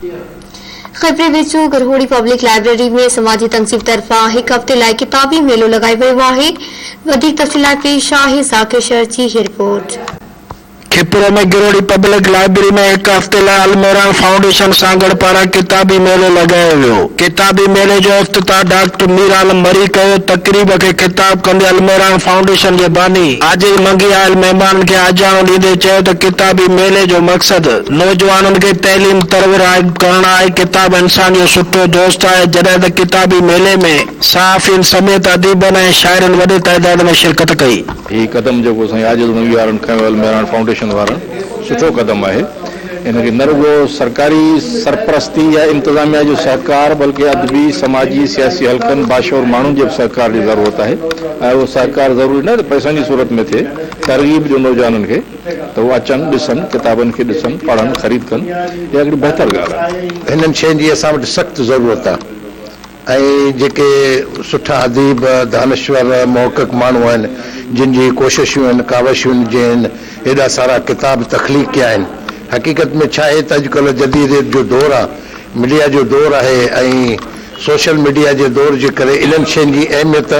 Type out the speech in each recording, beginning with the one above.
کپري ويجهو Garhori public library ۾ سماجي تنظيم طرفان هڪ هفتي لاء ڪتابي ميلو لڳايو ويو آهي. وڌيڪ تفصيل لاء پيش آهي ذاڪر شر جي هي رپورٽ. کپري ۾ گرهوڙي پبلڪ لائبرري ۾ هڪ هفتي لاء المهراڻ فائونڊيشن سانگهڙ پاران ڪتابي ميلو لڳايو ويو. ڪتابي ميلي جو افتتاح ڊاڪٽر مير عالم مري ڪيو. تقريب کي خطاب ڪندي المهراڻ فائونڊيشن جي باني عاجز منگي آيل مهمانن کي آجياڻو ڏيندي چيو ته ڪتابي ميلي جو مقصد نوجوانن کي تعليم طرف راغب ڪرڻ آهي، ڪتاب انسان جو سٺو دوست آهي، جڏهن ته ڪتابي ميلي ۾ صحافين سميت اديبن ۽ شاعرن وڏي تعداد ۾ شرڪت ڪئي. هي قدم جيڪو سائين عاجز منگي وارن کنيو المهراڻ فائونڊيشن وارن سٺو قدم آهي ان کي نه رڳو سرڪاري سرپرستي يا انتظاميا جو سهڪار بلڪه ادبي سماجي سياسي حلقن باشعور ماڻهن جي به سهڪار جي ضرورت آهي ۽ اهو سهڪار ضروري نه ته پئسن جي صورت ۾ ٿئي ترغيب ڏيو نوجوانن کي ته هو اچن، ڏسن، ڪتابن کي ڏسن، پڙهن، خريد ڪن، اها هڪڙي بهتر ڳالهه آهي. هنن شين جي اسان وٽ سخت ضرورت آهي ۽ جيڪي سٺا اديب، دانشور، محقق ماڻهو آهن، جن جي ڪوششون آهن، ڪاوشون آهن، جنهن هيڏا سارا ڪتاب تخليق ڪيا آهن. حقيقت ۾ ڇا آهي ته اڄڪلهه جديديت جو دور آهي، ميڊيا جو دور آهي ۽ سوشل ميڊيا جي دور جي ڪري انهن شين جي اهميت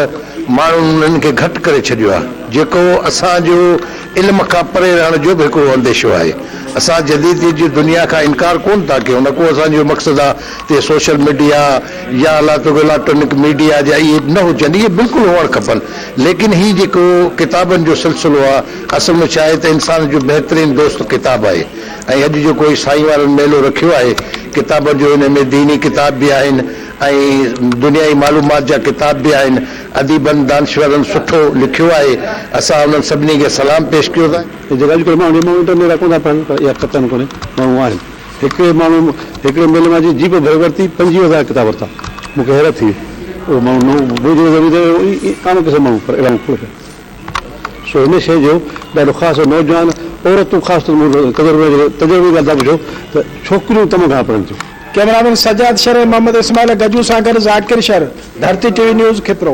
ماڻهن انهن کي گهٽ ڪري ڇڏيو آهي جيڪو اسان جو علم کان پري رهڻ جو به هڪڙو انديشو آهي. اسان جديديت جي دنيا کان انڪار ڪونه ٿا ڪيون نه ڪو اسان جو مقصد آهي ته سوشل ميڊيا يا اليڪٽرانڪ ميڊيا جا اهي نه هجن اهي بلڪل هئڻ کپن ليڪن هي جيڪو ڪتابن جو سلسلو آهي اصل ۾ ڇا آهي ته انسان جو بهترين دوست ڪتاب آهي ۽ اڄ جيڪو هي سائين وارن ميلو رکيو آهي ڪتابن جو ان ۾ ديني ڪتاب به آهن ۽ دنيائي معلومات جا ڪتاب به آهن اديبن دانشورن سٺو لکيو آهي اسان انهن سڀني کي سلام پيش ڪيون ٿا. جيڪا اڄڪلهه ماڻهو ماڻهو انٽرنيٽ تان ڪونه ٿا پڙهن پر اها خطا ڪونهي ماڻهو آهن هڪڙي ماڻهو هڪڙي ميلي مان اچي جيپ ڀري ورتي 25 هزار ڪتاب ورتا مون کي حيرت ٿي اهو ماڻهو نئون منهنجي نظر ۾ ته عام قسم ماڻهو پر اهڙا کوڙ پيا سو هن شيء جو ڏاڍو خاص نوجوان عورتون خاص طور مون تجربي تجربي جي ڳالهه ٿا پڇو ته ڇوڪريون تمام گهڻا پڙهن ٿيون. ڪئميرامين سجاد شر ۽ محمد اسماعيل گجو سان گڏ Zakir Shar, Dharti T V news, Khipro.